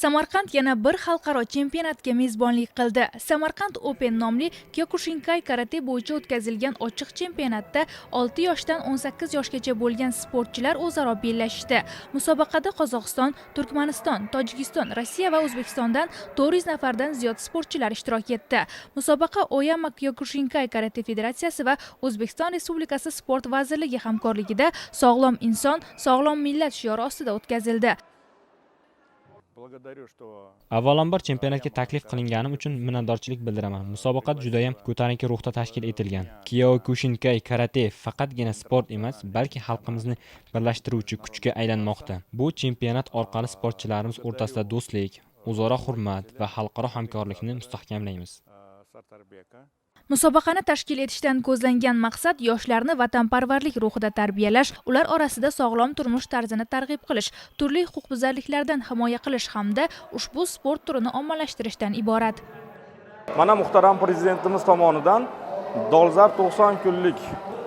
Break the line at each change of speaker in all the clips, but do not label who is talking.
Samarqand yana bir xalqaro chempionatga mezbonlik qildi. Samarqand Open nomli kyokushinkai karate bo'yicha o'tkazilgan ochiq chempionatda 6 yoshdan 18 yoshgacha bo'lgan sportchilar o'zaro bellashishdi. Musobaqada Qozog'iston, Turkmaniston, Tojikiston, Rossiya va O'zbekistondan 400 nafardan ziyod sportchilar ishtirok etdi. Musobaqa Oyama Kyokushinkai karate federatsiyasi va O'zbekiston Respublikasi Sport vazirligi hamkorligida "Sog'lom inson, sog'lom millat" shiori ostida o'tkazildi.
Благодарю, что
Avvalambor, chempionatga taklif qilinganim uchun minnatdorchilik bildiraman. Musobaqa judayam ko'tarinki ruhda tashkil etilgan. Kyokushinkai karate faqatgina sport emas, balki xalqimizni birlashtiruvchi kuchga aylanmoqda. Bu chempionat orqali sportchilarimiz o'rtasida do'stlik, o'zaro hurmat va xalqaro hamkorlikni mustahkamlaymiz.
Сартарбека.
Musobaqani tashkil etishdan ko'zlangan maqsad yoshlarni vatanparvarlik ruhida tarbiyalash, ular orasida sog'lom turmush tarzini targ'ib qilish, turli huquqbuzarliklardan himoya qilish hamda ushbu sport turini ommalashtirishdan iborat.
Mana, muhtaram Prezidentimiz tomonidan dolzarb 90 kunlik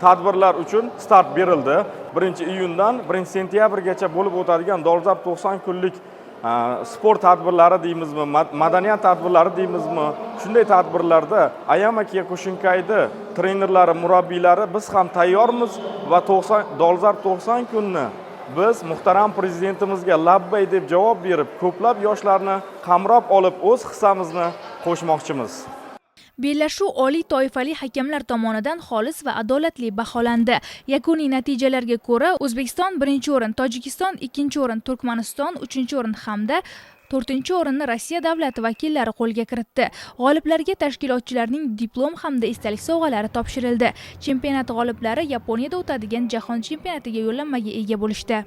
tadbirlar uchun start berildi. 1-iyundan 1-sentyabrgacha bo'lib o'tadigan dolzarb 90 kunlik sport tadbirlari deymizmi, madaniyat tadbirlari deymizmi, shunday tadbirlarda Ayama Kyokushinkayni trenerlari, murabbiylari biz ham tayyormiz va 90 dolzarb 90 kunni biz muhtaram Prezidentimizga labbay deb javob berib, ko'plab yoshlarni qamrab olib, o'z hissamizni qo'shmoqchimiz.
Bellashuv oliy toifali hakamlar tomonidan xolis va adolatli baholandi. Yakuniy natijalarga ko'ra, O'zbekiston birinchi o'rin, Tojikiston ikkinchi o'rin, Turkmaniston uchinchi o'rin hamda to'rtinchi o'rinni Rossiya davlati vakillari qo'lga kiritdi. G'oliblarga tashkilotchilarning diplom hamda esdalik sovg'alari topshirildi. Chempionat g'oliblari Yaponiyada o'tadigan jahon chempionatiga yo'llanmaga ega bo'lishdi.